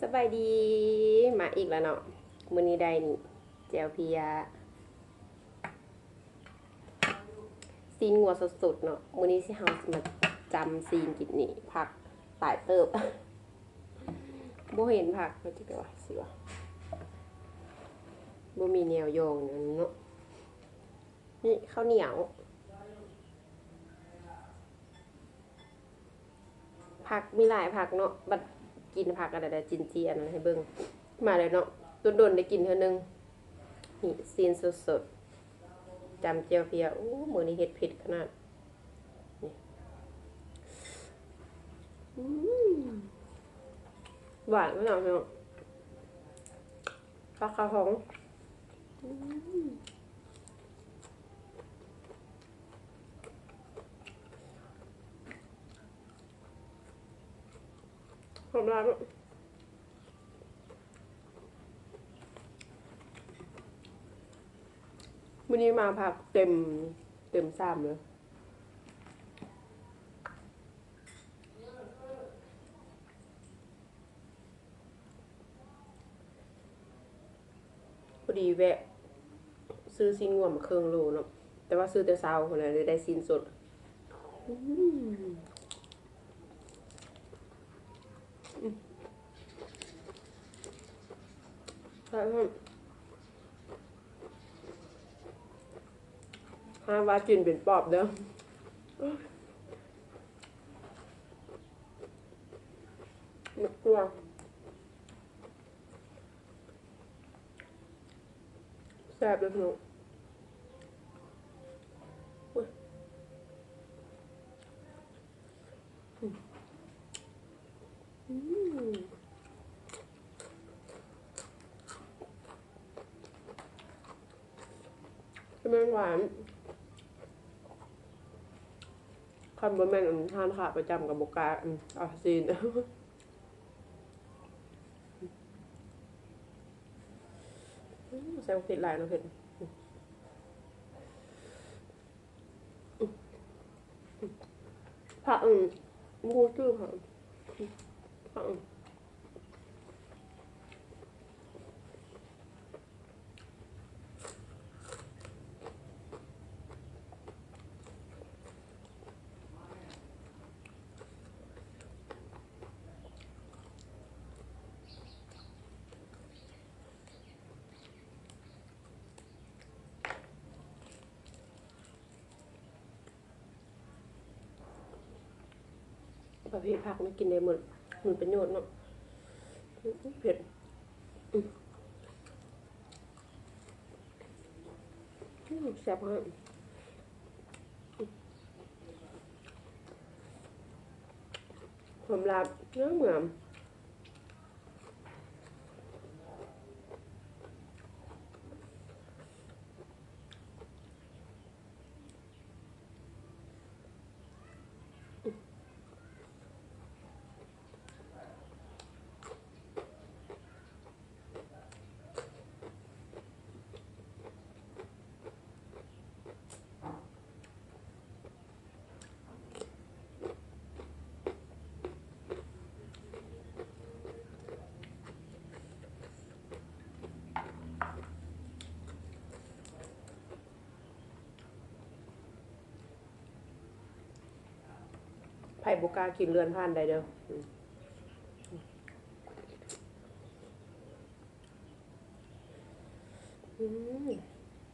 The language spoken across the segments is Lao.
ສະບາຍດີ ມາອີກແລ້ວເນາະ. ມື້ນີ້ໄດ້ນີ້ ແຈ່ວເພຍ ຊີ້ນງົວສົດໆເນາະ. ມື້ນີ້ຊິ ເຮົາຊິມາຈຳຊີ້ນກິນນີ້ ຜັກຫຼາຍເຕີບ. ບໍ່ເຫັນຜັກ ເພິ່ນຊິວ່າ ຊິວ່າ ບໍ່ມີແນວຢອງນັ້ນເນາະ. ນີ້ເຂົ້າໜຽວ ຜັກ ມີຫຼາຍຜັກເນາະ. ບັດກິນຜັກອັນໃດ ຈິນຈີອັນນັ້ນໃຫ້ເບິ່ງ. ມາແລ້ວເນາະ ດົນໆໄດ້ກິນເທື່ອໜຶ່ງ. ນີ້ຊີ້ນສົດໆ ຈຳແຈ່ວເພຍ. ໂອ້ ມື້ນີ້ເຮັດເຜັດຂະໜາດ. ນີ້ ອືມ ຫວານຂະໜາດເນາະ. ປາຄາວທອງ ອືມ ຫອມຫຼາຍເນາະ. ມື້ນີ້ມາພັກເຕັມ ເຕັມຊາມເລີຍ. ພໍດີແວະຊື້ຊີ້ນງົວມາເຄິ່ງໂລເນາະ ແຕ່ວ່າຊື້ແຕ່ເຊົ້າພຸ້ນນະ ເລີຍໄດ້ຊີ້ນສົດ. ອືມ ອືມ ແຊບແຮງ. ຫ້າມວ່າກິນເປັນປອບເດີ້ ໝາກຖົ່ວ ແຊບເດີ້ພີ່ນ້ອງ. ອືມ ອືມ ແມ່ນຫວານ. ຄັນບໍ່ແມ່ນ ອັນ ຮ້ານຄ້າປະຈຳກໍບໍ່ກ້າ ອັນ ເອົາຊີ້ນ. ອືມ ໃສ່ບັກເຜັດຫຼາຍເນາະ ເຜັດ. ຜັກ ອືມ ບໍ່ຮູ້ຊື່ຜັກ ຜັກ ອືມ. ປະເພດຜັກນີ້ກິນໄດ້ໝົດ ມີປະໂຫຍດເນາະ. ເຜັດ ອືມ ແຊບແຮງ. ຫອມລາບງາມໆ. ໃຜບໍ່ກ້າກິນເລື່ອນຜ່ານໄດ້ເດີ້. ອືມ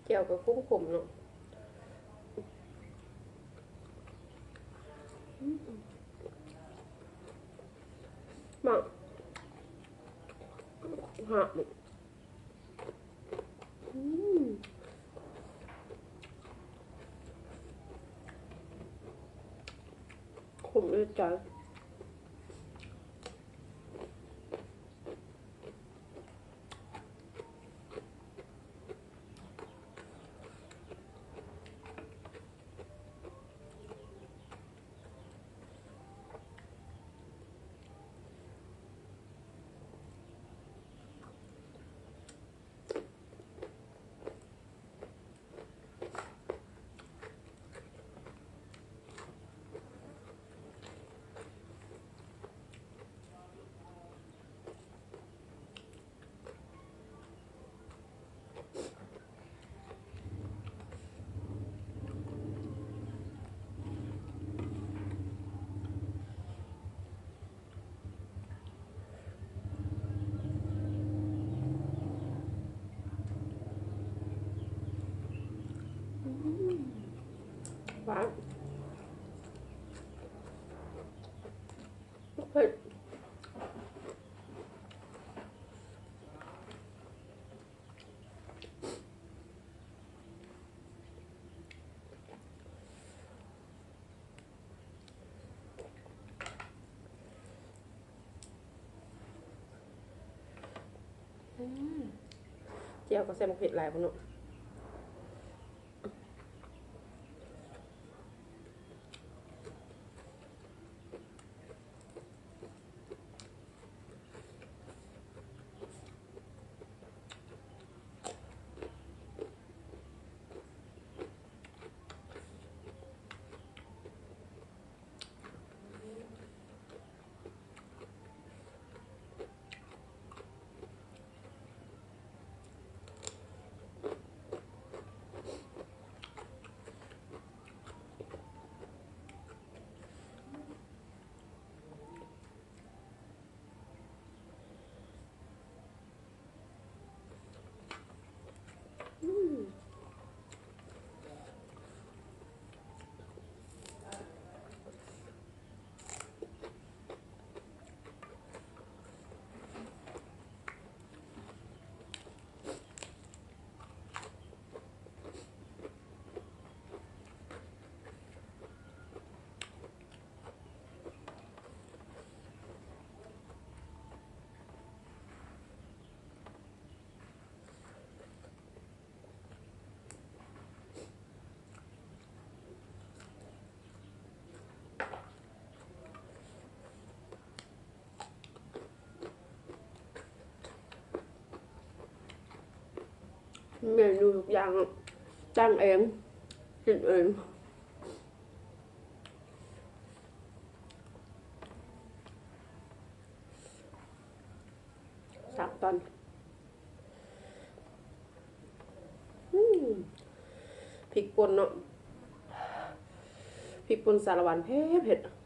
ແຈ່ວກໍຂົມໆເນາະ. ອືມ ໝາກຫາບ ອືມ ຂົມເລີຍຈ້າ. ອ ຫວານ ເຜັດ. ອືມ ແຈ່ວກໍໃສ່ໝາກເຜັດຫຼາຍພຸ້ນເນາະ. ອືມ ເມນູທຸກຢ່າງ ແຕ່ງເອງ ກິນເອງ. ສາມຕອນ. ອືມ ພິກປົ່ນເນາະ ພິກປົ່ນສາລະວັນ ເຜັດໆ.